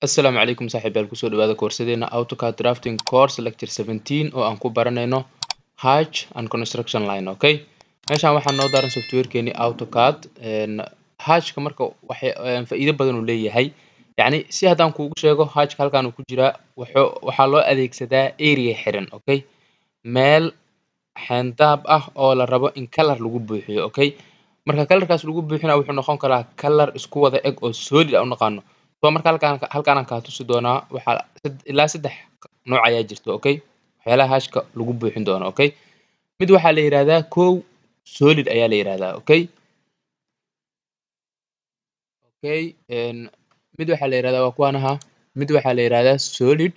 Asalaamu calaykum saaxiibayaal, kusoo dhawaada koorsadeena AutoCAD Drafting Course Lecture 17 oo aan ku baranayno Hatch and Construction Line. Okay, meeshaan waxaa noo daaran softwarekeeni AutoCAD. Hatchka marka waxay faa'iido badan uu leeyahay. Yacni si haddaan kuugu sheego, hatchka halkaan uu ku jiraa, wuxuu waxaa loo adeegsadaa area xiran, okay, meel xeendaab ah oo la rabo in color lagu buuxiyo. Okay, marka colorkaas lagu buuxinayo wuxuu noqon karaa color isku wada eg oo solid aan u naqaano. So marka halkaan aan kaa tusi doonaa. Waxaa ilaa saddex nooc ayaa jirta, okay, waxyaalaha hatchka lagu buuxin doono. Okay, mid waxaa la yiraahdaa, kow, solid ayaa la yiraahdaa. Okay, mid waxaa la yiraahdaa, waa kuwaan ahaa, mid waxaa la yiraahdaa solid,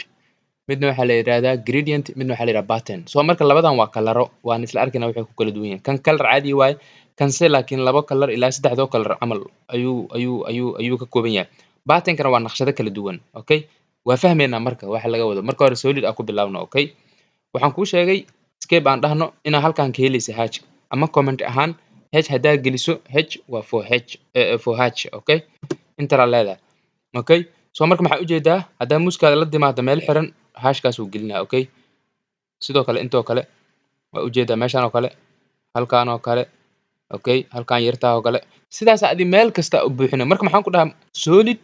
midna waxaa la yiraahdaa gradient, midna waxaa la yiraahdaa pattern. So marka labadan waa kalaro, waan isla arkaynaa waxay ku kala duwan yihiin. Kan color caadi waaye, kanse laakiin labo color ilaa saddexdoo color camal ayuu ka kooban yahay. Patternkana waa naqshado kala duwan. Okay, waa fahmaynaa marka waxa laga wado. Marka hore solid aan ku bilaabno. Okay, waxaan kuu sheegay, escape aan dhahno, inaa halkan ka helaysa hatch ama command ahaan h haddaa geliso. H waa for h, for hatch. Okay, enter aa leedahay. Okay, so marka maxaa ujeedaa? Haddaa mousekaada la timaado meel xiran, hatchkaas uu gelinaa. Okay, sidoo kale intoo kale waa ujeedaa, meeshaan oo kale, halkaan oo kale, okay, halkaan yartaa oo kale, sidaas adi meel kasta u buuxina. Marka maxaan ku dhahaa? Solid,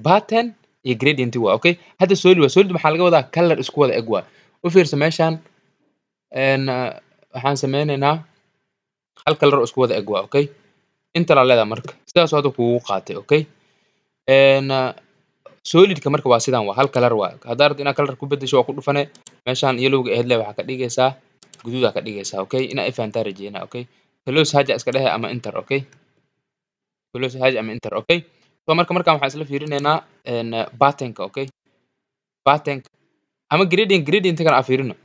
pattern iyo gradient waa. Okay, hadda solid waa solid. Maxaa laga wadaa? Color isku wada eg waa. U fiirso meeshaan, waxaan sameynaynaa hal color oo isku wada eg waa. Okay, enter aa leedahay. Marka sidaas hadda kuugu qaatay. Okay, solidka marka waa sidan, waa hal color waa. Haddaa rabto inaad color ku bedesho, waa ku dhufane. Meeshaan yellowga ahayd le waxaa ka dhigaysaa guduud aa ka dhigaysaa. Okay, inaa i fahantaa rajeynaa. Okay, close hatch iska dhehe ama enter. Okay, close hatch ama enter. Okay, so marka markaan waxaan isla fiirinaynaa patternka. Okay, pattern ama gradient. Gradientgan aan fiirino.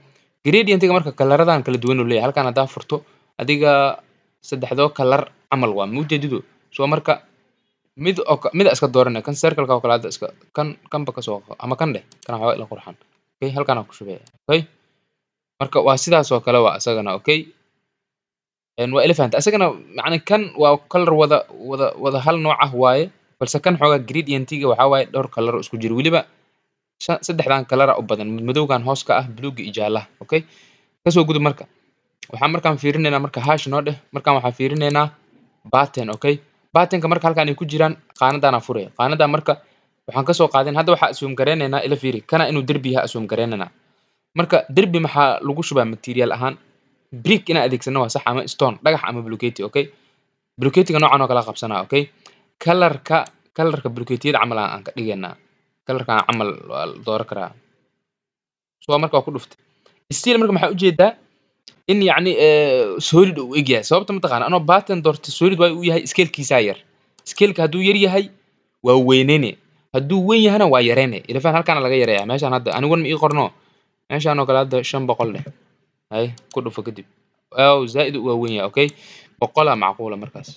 Gradientga marka kalaradan kala duwan uu leeyahay. Halkan haddaa furto, adiga saddexdoo kalar camal waa ma ujeedido. So marka mid oo mid iska dooranay, kan circle-ka oo kale hadda iska kan kanba kasoo ama kan dheh, kana waxoogaa ila qurxan. Okay, halkaan aan ku shubaya. Okay, marka waa sidaas oo kale waa isagana. Okay, waa ila fahantay isagana. Macna kan waa color wada hal nooc ah waaye, balse kan xoogaa gradientiga waxaa waaye dhowr color oo isku jiro. Weliba saddexdan color u badan, madowgan hoos ka ah, buluuga iyo jaalaha. Okay, kasoo gudub. Marka waxaan markaan fiirinaynaa, marka hatch noo dheh, markaan waxaan fiirinaynaa pattern. Okay, patternka marka halkaan ay ku jiraan, qaanadaan furaya. Qaanadan marka waxaan kasoo qaadin, hadda waxaa assume gareynaynaa, ila fiiri, kana inuu derbi yahay assume gareynaynaa. Marka derbi maxaa lagu shubaa? Material ahaan brick inaan adeegsano waa sax, ama stone, dhagax ama buluketi. Okay, buluketiga noocan oo kala qabsanaa. Okay, colorka buluketiyada camal aan ka dhigaynaa, colorkan camal waa la dooran karaa. So marka waa ku dhuftay still. Marka maxaa ujeedaa? In yacni solid uu eg yahay. Sababta ma taqaana? Anoo pattern doortay, solid waa uu yahay. Scalekiisaa yar. Scaleka hadduu yar yahay waa weyneyne, hadduu weyn yahana waa yareyne. Ilafaan halkaana laga yareeyaa. Meeshaan hadda anigun ma ii qorno. Meeshaan oo kale hadda 500 dheh, hay ku dhufo. Kadib aw zaa'id u waa weyn yahay. Okay, 100 macquula. Markaas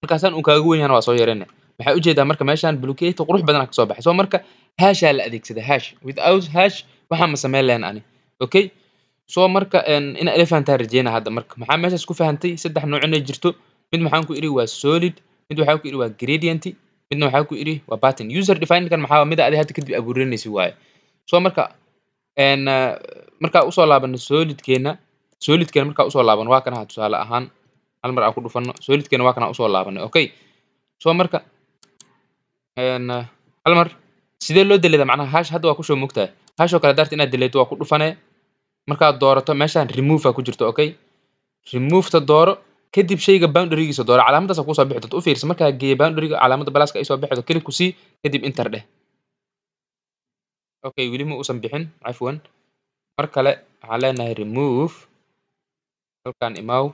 markaasaan uu kaaga weyn yahana waa soo yareyne. Maxaa ujeedaa? Marka meeshaan buluketi qurux badan kasoo baxay. So marka hatchaa la adeegsada. Hatch, without hatch waxaan ma sameyn lahayn ani. Okay, so marka ina ila fahantaa rajeyna. Hadda marka maxaa meeshaas ku fahantay? Saddex nooc inay jirto. Mid maxaan ku idhi? Waa solid. Mid waxaa ku idhi waa gradient. Midna waxaa ku idhi waa pattern. User defined kan maxaa? Mid adi hadda kadib abuuranaysi waaye. So marka markaa usoo laabano solidkeena, solidkeena markaa usoo laabano, waa kanaha. Tusaale ahaan hal mar aan ku dhufano solidkeena, waa kana usoo laabanay. Okay, so marka hal mar sidee loo delete? Macnaha hatch hadda waa ku soo mogtahay. Hatch oo kale daarta inaad deleto, waa ku dhufane. Markaad doorato, meeshaan remove aa ku jirto. Okay, remove-ta dooro. Kadib shayga boundary-giisa dooro, calaamaddaas aa kusoo bixi doonto. U fiirsa, markaa geeyo boundary-ga, calaamadda pluska ay soo bixi doonto, click ku sii, kadib enter dheh. Okay, weli ma uusan bixin, cafwan. Mar kale waxaan leenahay remove. Halkaan imaaw.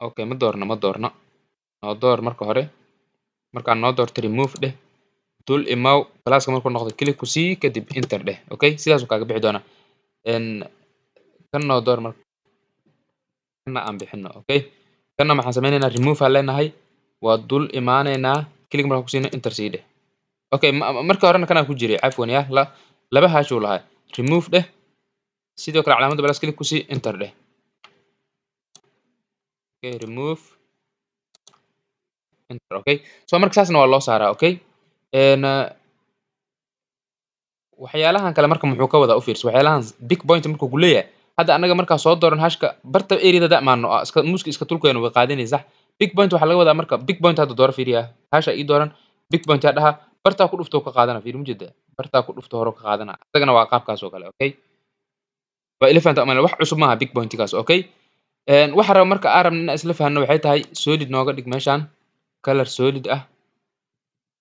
Okay, ma doorno, ma doorno. Noo door marka hore. Markaan noo doorto, remove dheh, dul imaaw, pluska markuu noqdo click ku sii, kadib enter dheh. Okay, sidaasuu kaaga bixi doonaa. Kan noo door marka, kana aan bixino. Okay, kana maxaan sameynaynaa? Remove aan leenahay, waa dul imaanaynaa, click markaan ku siino, enter sii dheh. Okay, marka horena kanaa ku jiray, cafwan. Ya la laba hatch uu lahaa. Remove dheh, sidoo kale calaamadda plus click ku sii, enter dheh. Okay, remove, enter. Okay, so marka saasna waa loo saaraa. Okay. Waxyaalahan kale marka muxuu ka wadaa? U fiirso waxyaalahan. Pick point markuu ku leeyahay, hadda annaga markaa soo dooran hatchka barta areada da maano iska mouseka iska tulkeeno way qaadanaysa, sax? Pick point waxaa laga wadaa marka pick point hadda dooro. Fiiriya, hatcha ii dooran, pick point yaa dhaha, bartaa ku dhufto ka qaadana. Fiiri, mujeeda? Bartaa ku dhufto hore ka qaadana. Isagana waa qaabkaas oo kale, okay? Waa ila fahantaa umaleyn, wax cusub maaha pick pointkaas, okay? Waxa raba marka aan rabno inaan isla fahanno waxay tahay solid nooga dhig meeshaan, color solid ah,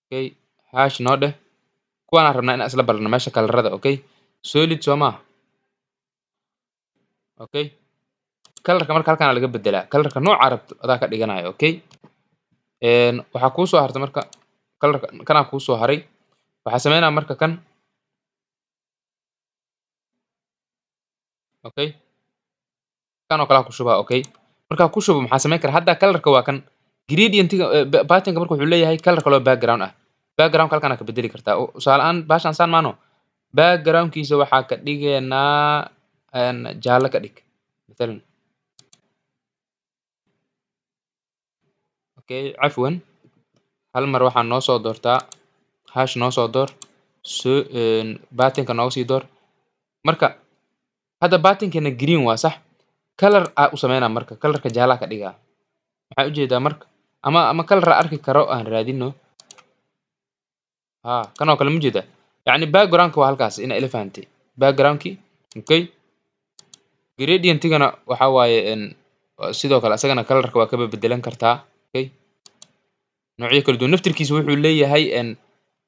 okay? Hatch noo dheh. Kuwaan aan rabnaa inaan isla barno meesha colorada, okay? Solid soo maaha? Okay, colorka marka halkaan laga bedelaa. Colorka nooca rabto adaa ka dhiganayo, okay? Waxaa kuu soo hartay marka colorka kanaa kuu soo haray. Waxaa sameynaa marka kan, okay? Kan oo kale ku shubaa, okay? Markaa ku shubo, maxaa sameyn karaa hadda? Colorka waa kan gradientiga patternka. Marka wuxuu leeyahay color kaloo background ah. Backgroundka halkaan ka bedeli kartaa. Tusaale ahaan, bahashan saan maano, backgroundkiisa waxaa ka dhigaynaa jaallo ka dhig mathalan. Okay, cafwan, hal mar waxaa noo soo doortaa hatch, noo soo door so patternka nooga sii door. Marka hadda patternkeena green waa sax, color aa u sameynaa. Marka colorka jaalaha ka dhigaa, maxaa ujeedaa marka? Ama color aan arki karo aan raadino. Ha, kan oo kale, ma jeedaa? Yacni backgroundka waa halkaas. Ina ila fahantay backgroundki, okay? Gradientigana waxa waaye sidoo kale asagana colorka waa ka bedelan kartaa, okay? Noocyo kala duwan naftirkiisa wuxuu leeyahay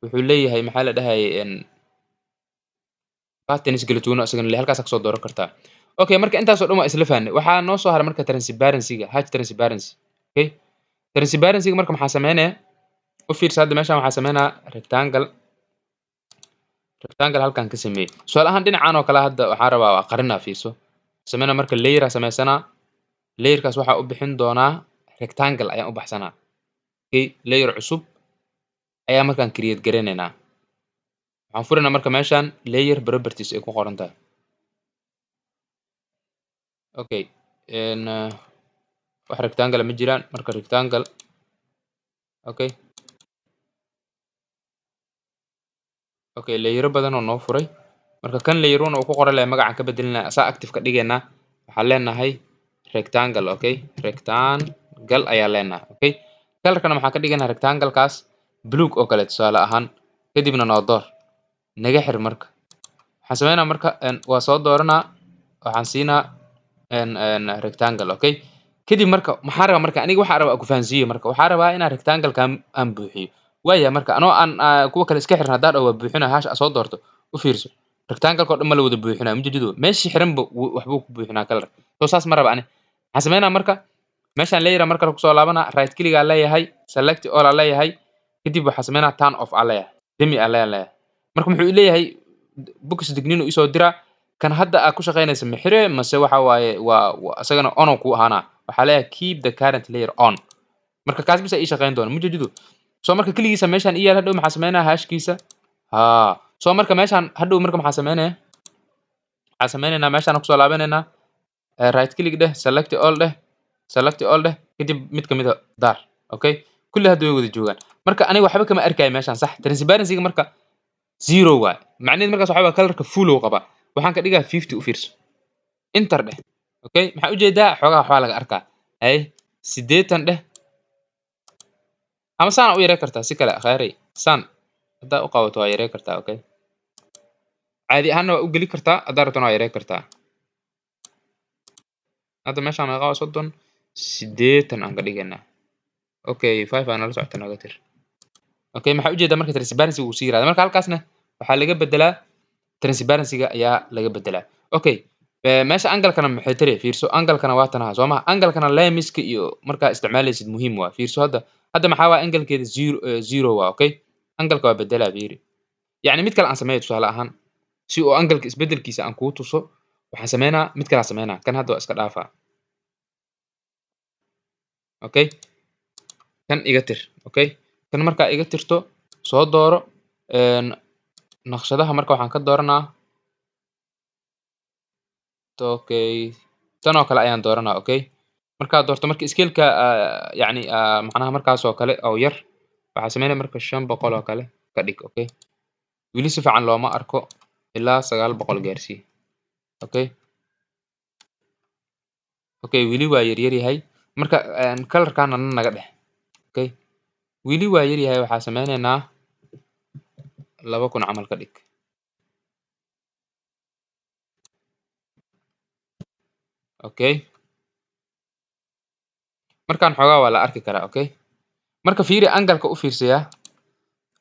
wuxuu leeyahay, maxaa la dhahayay, patterns kala duwan oo asagana leeyahay. Halkaas kasoo dooran kartaa, okay? Marka intaas oo dhan waa isla fahnay. Waxaa noo soo haray marka transparency-ga, hatch transparency, okay? Transparency-ga marka maxaa sameynaya? U fiirsa, hadda meeshan waxaa sameynaya rectangle. Rectangle halkan ka sameeyey, tusaale ahaan dhinacan oo kale hadda waxaan rabaa waa qarinaa. Fiirso, sameynaa marka layer aa sameysanaa. Layerkaas waxaa u bixin doonaa rectangle ayaan u baxsanaa, okay? Layer cusub ayaa markaan create gareyneynaa. Waxaan furaynaa marka meeshan layer properties ay ku qoran tahay, okay? Wax rectangle ma jiraan. Marka rectangle, okay? Okay, layero badan oo noo furay. Marka kan layer one uu ku qoran lahay magacaan ka bedelinaa, asaa active ka dhigaynaa. Waxaan leenahay rectangle, okay? Rectangle ayaa leenahay, okay? Colorkana maxaan ka dhigaynaa? Rectangle-kaas blue oo kale tusaale ahaan. Kadibna noo door, naga xir. Marka waxaan sameynaa marka waa soo dooranaa, waxaan siinaa rectangle, okay? Kadib marka maxaan rabaa? Marka aniga waxaan rabaa ku fahansiiyo. Marka waxaan rabaa inaan rectangle-ka aan buuxiyo waaya. Marka anoo aan kuwa kale iska xirin, haddaan dhaho waa buuxina, hatch aa soo doorto, u fiirso, rectangle-ka oo dhan ma la wada buuxinaa, mujeedido? Meeshii xiranba waxbuu ku buuxinaa color. So saas ma raba ani. Maxaan sameynaa marka? Meeshaan layer mar kale kusoo laabanaa, right click aa leeyahay, select all aa leeyahay. Kadib waxaa sameynaa turn off aa leeyahay, demi aa leeyahay. Marka muxuu leeyahay? Box digniin uu isoo diraa. Kan hadda aad ku shaqaynaysa ma xire mase waxa waaye waa isagana on oo kuu ahaanaa? Waxaa leeyahay keep the current layer on. Marka kaas bisa ii shaqayn doona, mujeedido? So marka keligiisa meeshaan ii yaal. Hadhow maxaa sameynaya hatchkiisa? Ha, so marka meeshaan hadhow marka maxaa sameynaya? Waxaan sameyneynaa meeshaan kusoo laabanaynaa, right click dheh, select all dheh, select all dheh. Kadib mid kamid a daar, okay? Kulli hadda way wada joogaan. Marka aniga waxba kama arkayo meeshaan, sax? Transparency-ga marka zero waay. Macnaheedu markaas waxaa waye colorka full uu qabaa. Waxaan ka dhigaa 50. U fiirso, enter dheh, okay? Maxaa ujeedaa? Xoogaa waxbaa laga arkaa. Hay, 80 dheh, ama saan u yarey kartaa. Si kale khayray, saan haddaa u qabato waa yarey kartaa, okay? Caadi ahaanna waa u geli kartaa, haddaa rabtana waa yarey kartaa. Hadda meeshaan meeqa waa? 30, 80 aan ka dhigaynaa, okay? Five aa nala socota, naga tir, okay? Maxaa ujeedaa? Marka transparency wuu sii yaraada. Marka halkaasna waxaa laga bedelaa, transparency-ga ayaa laga bedelaa, okay? Meesha angle-kana maxay tiri? Fiirso, angle-kana waa tanaha soo maha? Angle-kana lemiska iyo markaa isticmaalaysid muhiim waa. Fiirso, hadda maxaa waa angle-keeda? Zero, zero waa, okay? Angle-ka waa bedelaa. Fiiri, yacni mid kale aan sameeyo tusaale ahaan, si uu angle-ka isbedelkiisa aan kuu tuso. Waxaan sameynaa mid kale aan sameynaa. Kan hadda waa iska dhaafaa, okay? Kan iga tir, okay? Kan markaa iga tirto, soo dooro naqshadaha. Marka waxaan ka dooranaa, okay, tan oo kale ayaan dooranaa, okay? Markaad doorto marka scale-ka, yacni macnaha markaas oo kale oo yar waxaa sameynaya marka 500 oo kale ka dhig, okay? Weli si fiican looma arko. Ilaa 900 gaarsii. Okay, weli waa yaryar yahay. Marka colorkaana naga dhex. Okay, weli waa yar yahay. Waxaa sameynaynaa 2000 camal ka dhig. Okay, markaan xoogaa waa la arki karaa. Okay, marka fiiri angle-ka, u fiirsayaa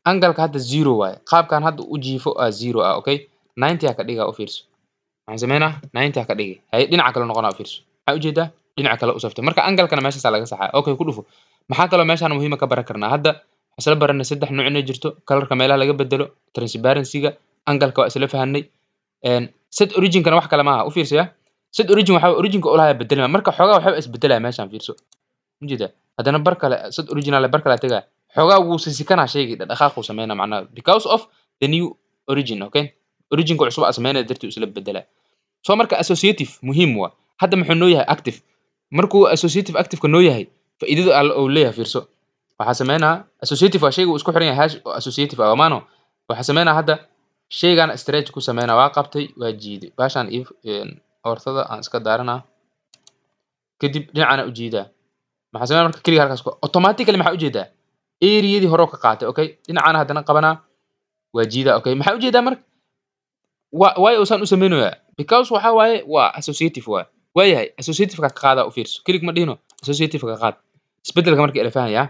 angle-ka hadda 0 waaye. Qaabkan hadda u jiifo aa 0 ah. Okay, 90 aa ka dhigaa. U fiirso, waxaan sameynaa 90 aa ka dhigi. Haye, dhinaca kale noqonaa. U fiirso, maxaa ujeedaa? Dhinaca kale u saftay. Marka angle-kana meeshaasaa laga saxaa. Okay, ku dhufo. Maxaa kaloo meeshaan muhiima ka baran karnaa? Hadda isla baranay saddex nuuc inay jirto: colorka meelaha laga bedelo, transparency-ga, angle-ka waa isla fahanay. Set origin-kana wax kale maaha. U fiirsaya, set origin waxaa originka ulahaa bedelma. Marka xoogaa waxba isbedelaya meeshaan. Fiirso, ujeeda haddana bar kale, set original bar kale tagaa. Xoogaa wuu sisikana shaygii, dhaqaaquu sameynaa macnaha, because of the new origin. Okay, originka cusub aa sameynaya dartii isla bedelaa. So marka associative muhiim waa. Hadda muxuu noo yahay? Active. Markuu associative active-ka noo yahay, faa'iidada alla uu leeyahay, fiirso, waxaa sameynaa associative waa shayga uu isku xiran yahay hatch oo associative ah maano. Waxaa sameynaa hadda shaygan stretch ku sameynaa. Waa qabtay, waa jiiday baashaan iyo orthada aan iska daaranaa. Kadib dhinacana u jiidaa. Maxaa sameynaa marka? Keliga halkaas automatically maxaa ujeedaa? Areadii hore ka qaatay. Okay, dhinacana haddana qabanaa, waa jiidaa. Okay, maxaa ujeedaa marka? Waayo usaan u sameynayaa because waxa waaye waa associative waay. Waayahay, associative ka qaadaa. U fiirso, click ma dhihino, associative ka qaad. Isbedelka marka ila fahanyaa.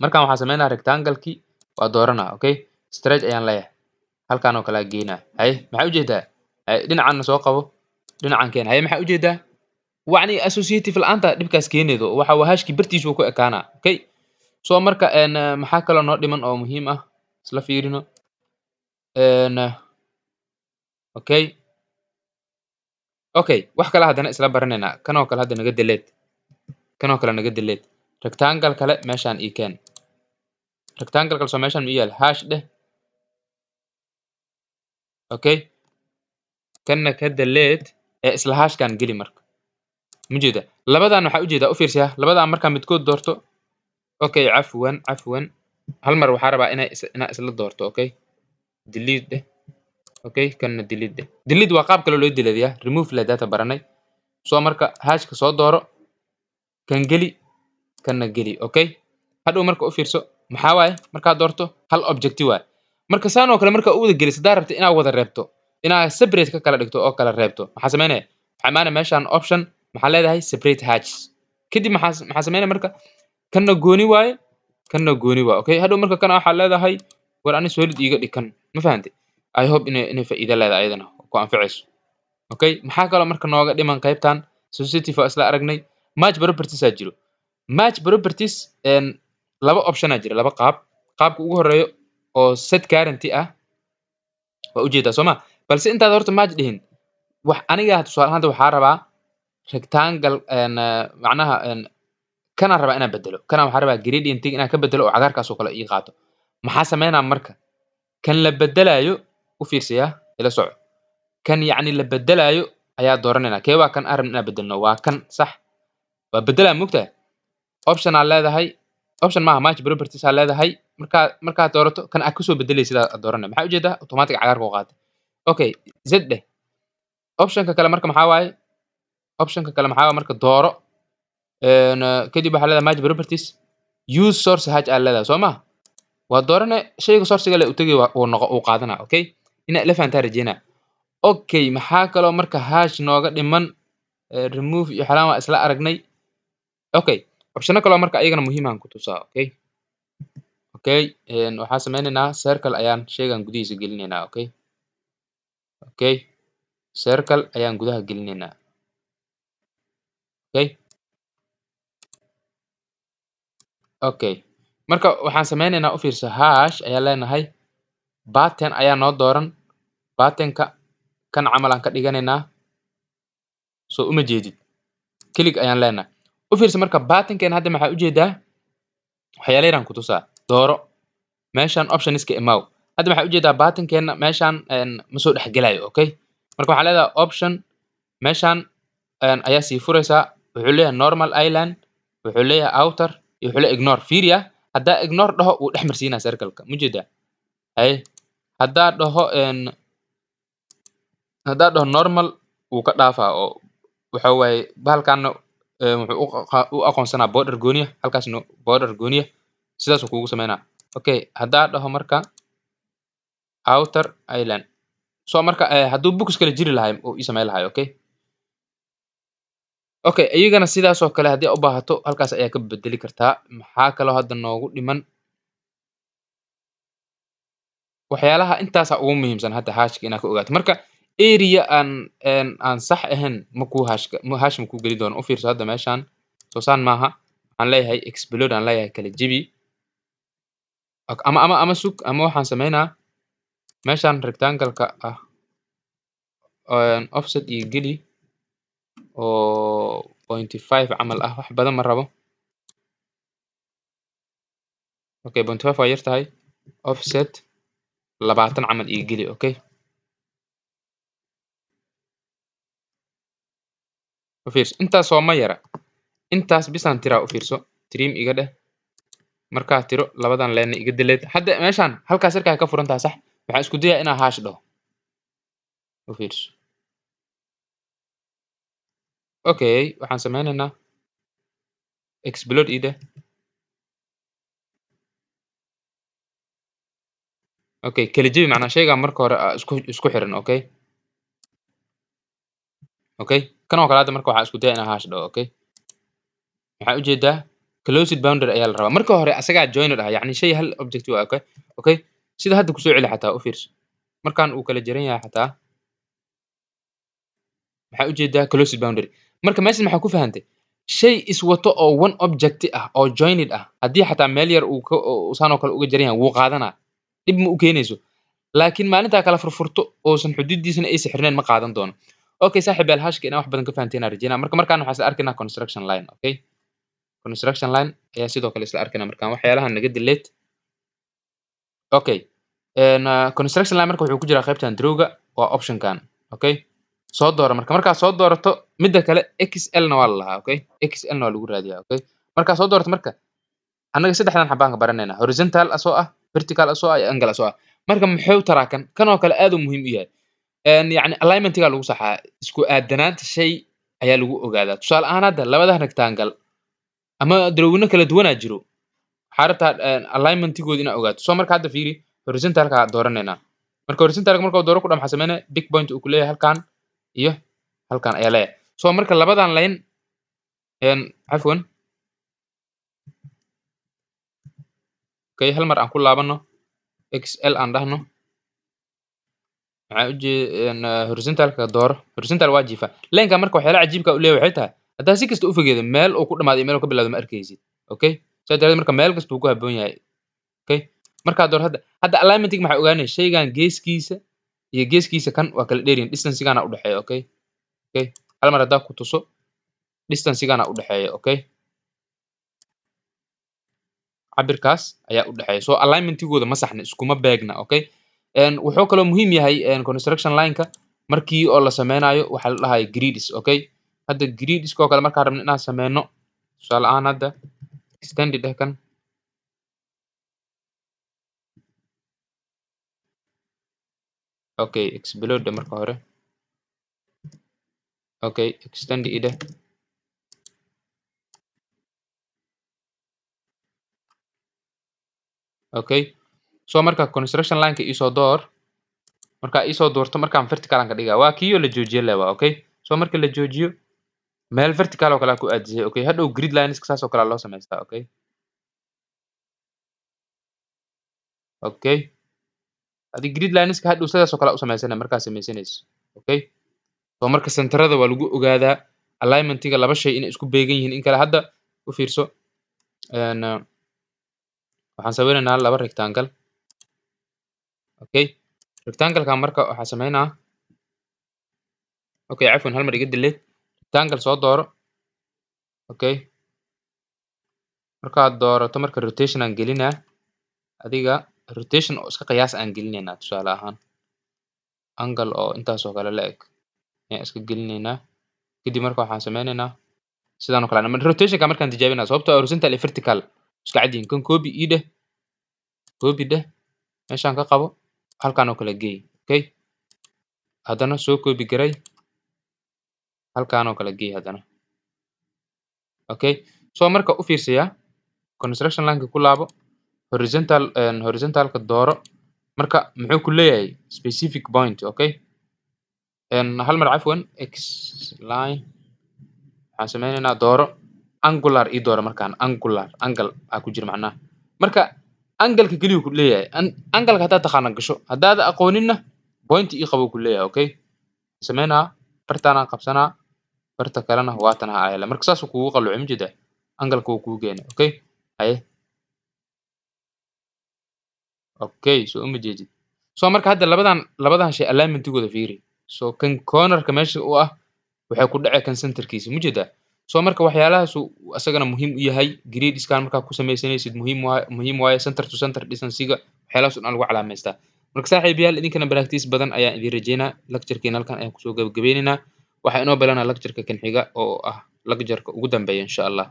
Markaan waxaa sameynaa rectangle-kii waa dooranaa. Okay, stretch ayaan leeyahay, halkaan oo kale geynaa. Haye, maxaa ujeedaa? Haye, dhinacanna soo qabo, dhinacan keen. Haye, maxaa ujeedaa? Wacni associative la'aanta dhibkaas keenaydo waxa waa hatchkii bartiisu ku ekaanaa. Okay, so marka maxaa kaloo noo dhiman oo muhiim ah? Isla fiirino. Okay, wax kale haddana isla baranaynaa. Kanoo kale hadda naga delete, kanoo kale naga delete. Rectangle kale meeshaan ii keen. Rectangle kale soo meeshaan ma ii yaal? Hatch dheh. Okay, kanna ka delete ee isla hatchkan geli. Marka ma jeeda labadan? Waxaa ujeedaa, u fiirsiyaa, labadan markaa midkood doorto. Okay, cafwan, cafwan, hal mar waxaa rabaa inaa isla doorto. Okay, delete dheh. Okay, kanna delete dheh. Delete waa qaab kale loo delete, remove la data baranay. So marka hatchka soo dooro, kan geli, kanna geli. Okay, hadhow marka u fiirso, maxaa waaye? Markaad doorto hal object waaye. Marka saan oo kale marka u wada geliso, haddaa rabto inaad wada reebto, inaad separate ka kala dhigto oo kala reebto, maxaa sameynaya? Waxaa imaanaya meeshaan option. Maxaa leedahay? Separate hatches. Kadib maxaa sameynaya marka? Kanna gooni waaye, kanna gooni waaye. Okay, hadhow marka kana waxaa leedahay, war ani solid iiga dhig kan. Ma fahantay? I hope inay faa'iido leedahay, ayadana ku anficayso. Okay, maxaa kaloo marka nooga dhiman qaybtan? Associative waa isla aragnay. Match properties aa jiro. Match properties laba option aa jira, laba qaab. Qaabka ugu horeeyo oo set current ah waa ujeedaa, soo ma? Balse intaad horta match dhihin, wax aniga tusaale ahaan waxaa rabaa rectangle macnaha kanaan rabaa inaan bedelo. Kanaan waxaa rabaa gradient inaan ka bedelo oo cagaarkaas oo kale ii qaato. Maxaa sameynaa marka kan la bedelayo? U fiirsayaa, ila soco. Kan yacni la bedelaayo ayaa dooranayna. Kee waa kan aan rabno inaan bedelno? Waa kan, sax? Waa bedelaa, mogtahay? Option aa leedahay, option maaha, match properties aa leedahay. Markaa doorato kan aad kasoo bedelaysid aad dooranay. Maxaa ujeedaa? Automatic cagaarka u qaatay. Okay, z dheh. Optionka kale marka maxaa waaye? Optionka kale maxaa waaye? Marka dooro, kadib waxaa leedahay match properties, use source hatch aa leedahay, soo ma? Waa doorane shayga sourcega le u tegay, uu noqo, uu qaadana. Okay, inaa ila fahantaa rajeynaa. Okay, maxaa kaloo marka hatch nooga dhiman? Remove iyo xalaan waa isla aragnay. Okay, optiono kaloo marka ayagana muhiim aan ku tusaa. Okay, waxaan sameynaynaa circle ayaan shaygan gudihiisa gelinaynaa. Okay, circle ayaan gudaha gelinaynaa. Okay, marka waxaan sameynaynaa, u fiirso, hatch ayaa leenahay, pattern ayaa noo dooran. Patternka kan camal aan ka dhiganaynaa. Soo uma jeedid? Click ayaan leenahay. U fiirso marka patternkeena hadda maxaa ujeedaa? Waxyaala yaraan ku tusaa. Dooro meeshan, optionska imaw. Hadda maxaa ujeedaa? Patternkeena meeshan ma soo dhexgelayo. Okay, marka waxaa leedahay option, meeshan ayaa sii furaysaa. Wuxuu leeyahay normal island, wuxuu leeyahay outer iyo wuxuu leeyahay ignore. Fiiriya, haddaa ignore dhaho, wuu dhex marsiinaa circle-ka. Ma jeedaa? Haye, haddaa dhaho Haddaa dhaho normal, wuu ka dhaafaa oo waxa waaye bahalkaana wuxuu u aqoonsanaa border gooniya, halkaasna border gooniya, sidaasuu kugu sameynaa. Okay, haddaa dhaho marka outer island, so marka hadduu box kale jiri lahay uu ii sameyn lahay. Okay, iyagana sidaas oo kale haddii aad u baahato, halkaas ayaa ka bedeli kartaa. Maxaa kaloo hadda noogu dhiman? Waxyaalaha intaasa ugu muhiimsan hadda hatchka inaad ka ogaato. Marka area aan sax ahayn ma ku hatchka ma hatch ma ku geli doono. U fiirso hadda meeshaan soo saan maaha. Waxaan leeyahay explode, aan leeyahay kala jebi ama sug, ama waxaan sameynaa meeshaan rectangle-ka ah offset iyo geli oo 0.5 camal ah. Wax badan ma rabo. Okay, 0.5 waa yar tahay. Offset 20 camal iyo geli. Okay, u fiirso, intaas oo ma yara, intaas bisaan tiraa. U fiirso, trim iga dheh. Markaa tiro, labadan line iga delete. Hadda meeshaan halkaas yarkaa ka furan tahay, sax. Waxaan isku dayaa inaan hatch dhaho. U fiirso. Okay, waxaan sameynaynaa explode ii dheh. Okay, kala jebi, macnaa shaygaa marka hore isku xiran. Okay, kan oo kale hadda marka waxaan isku dayaa inaan hatch dhaho. Okay, waxaan ujeedaa closed boundary ayaa la rabaa. Marka hore asagaa joined ah, yacni shay hal object waa. Okay, sida hadda kusoo celi xataa. U fiirso, markaan uu kala jaran yahay xataa, maxaa ujeedaa? Closed boundary. Marka meeshan maxaa ku fahantay? Shay iswato oo one object ah oo joined ah, haddii xataa meel yar uu ka saan oo kale uga jaran yahay, wuu qaadanaa, dhib ma u keenayso. Laakiin maalintaa kala furfurto oosan xuduudiisana aysan xirnayn, ma qaadan doono. Okay, saaxiib yaal, hatchka inaa wax badan ka fahanteen aan rajeynaa. Marka markaan waxaan isla arkaynaa construction line. Okay, construction line ayaa sidoo kale isla arkaynaa. Markaan waxyaalahan naga delete. Okay, construction line marka wuxuu ku jiraa qaybtan drawga, waa optionkan. Okay, soo dooro. Marka markaa soo doorato, midda kale XL na waa la lahaa. Okay, XL na waa lagu raadiyaa. Okay, markaa soo doorato, marka annaga saddexdan xabaan ka baranaynaa: horizontal asoo ah, vertical asoo ah iyo angle asoo ah. Marka muxuu taraa kan? Kan oo kale aad uu muhiim u yahay. Yacni alignmentiga lagu saxaa, isku aadanaanta shay ayaa lagu ogaadaa. Tusaale ahaan, hadda labadan rectangle ama drawino kala duwanaa jiro, waxaa rabtaa alignmentigooda inaad ogaato. So marka hadda fiiri, horizontalka dooranaynaa. Marka horizontalka marka dooro ku dha, maxaa sameynaya? Pick point uu ku leeyahay halkan iyo halkan ayaa leeyahay. So marka labadan line, cafwan, okay, hal mar aan ku laabano, XL aan dhahno. Maxaa ujee horizontalka dooro. Horizontal waa jiifa lineka. Marka waxyaalaha cajiibka u leeyahay waxay tahay, haddaa si kasta u fogeedo, meel uu ku dhamaado iyo meel uu ka bilowdo ma arkaysid. Okay, saa daraadeed marka meel kasta uu ku habboon yahay. Okay, markaa dooro hadda alignmentiga, maxaa ogaanaya? Shaygan geeskiisa iyo geeskiisa kan waa kala dheeryihin, distancegana u dhexeeya. Okay, hal mar haddaa ku tuso, distancegana u dhexeeya. Okay, cabirkaas ayaa u dhexeeya. So alignmentigooda ma saxna, iskuma beegna. Okay, wuxuu kaloo muhiim yahay construction line-ka markii oo la sameynayo waxaa la dhahayo grids. Okay, hadda grids oo kale markaan rabno inaan sameyno, tusaale ahaan hadda extended eh kan. Okay, explode marka hore. Okay, extend ide. Okay, so marka construction line-ka isoo door. Marka isoo doorto, markaan vertical aan ka dhigaa, waa kiyo la joojiyo le waa. Okay, so marka la joojiyo, meel vertical oo kale aa ku aadisay. Okay, hadhow grid lines saas oo kale loo samaystaa. Okay, adi grid lineska hadhow sidaas oo kale u samaysana markaa samaysanayso. Okay, so marka centerada waa lagu ogaadaa, alignmentiga laba shay inay isku beegan yihiin in kale. Hadda u fiirso, waxaan sawiraynaa laba rectangle. Okay, rectangle-ka marka waxaa sameynaa, okay, cafwan, hal mar iga delete. Rectangle soo dooro. Okay, markaad doorato, marka rotation aan gelinaa, adiga rotation oo iska qiyaas aan gelinaynaa. Tusaale ahaan angle oo intaas oo kale la eg ayaan iska gelinaynaa. Kadib marka waxaan sameynaynaa sidaan oo kale rotationka markaan tijaabinaa, sababtoo ah horizontal iyo vertical iska cad yihiin. Kan copy ii dheh, copy dheh, meeshaan ka qabo, halkaan oo kale geey. Okay, Haddana soo copy garay, halkaan oo kale gey haddana. Okay, so marka u fiirsaya, construction line-ka ku laabo, horizontal, horizontalka dooro. Marka muxuu ku leeyahay? Specific point. Okay, hal mar, cafwan, x line waxaan sameynaynaa, dooro angular, ii dooro markaan angular, angle aa ku jira macnaha. Marka angle-ka keliya ku leeyahay, angle-ka haddaad taqaana gasho, haddaad aqooninna point ii qabo ku leeyahay. Okay, sameynaa, bartaanaan qabsanaa, barta kalena waatan ha ayala. Marka saasuu kugu qalloocay, ma jeedaa? Angle-ka wuu kugu keenay. Okay, haye. Okay, so uma jeedid. So marka hadda labadan shay alignmentigooda fiiri. So kan cornerka meesha u ah waxay ku dhacay kan centerkiisa, ma jeedaa? So marka waxyaalahaas uu asagana muhiim u yahay gridiskan markaa ku samaysanaysid, muhiim waaye, muhiim waaye center to center distance-ga, waxyaalahaas oo dhan lagu calaamaystaa. Marka saaxiibayaal, idinkana practice badan ayaan idin rajeynaa. Lecture-keena halkan ayaan kusoo gabagabeynaynaa. Waxaa inoo balanaa lecture-ka kan xiga oo ah lecture-ka ugu dambeeya, insha Allah.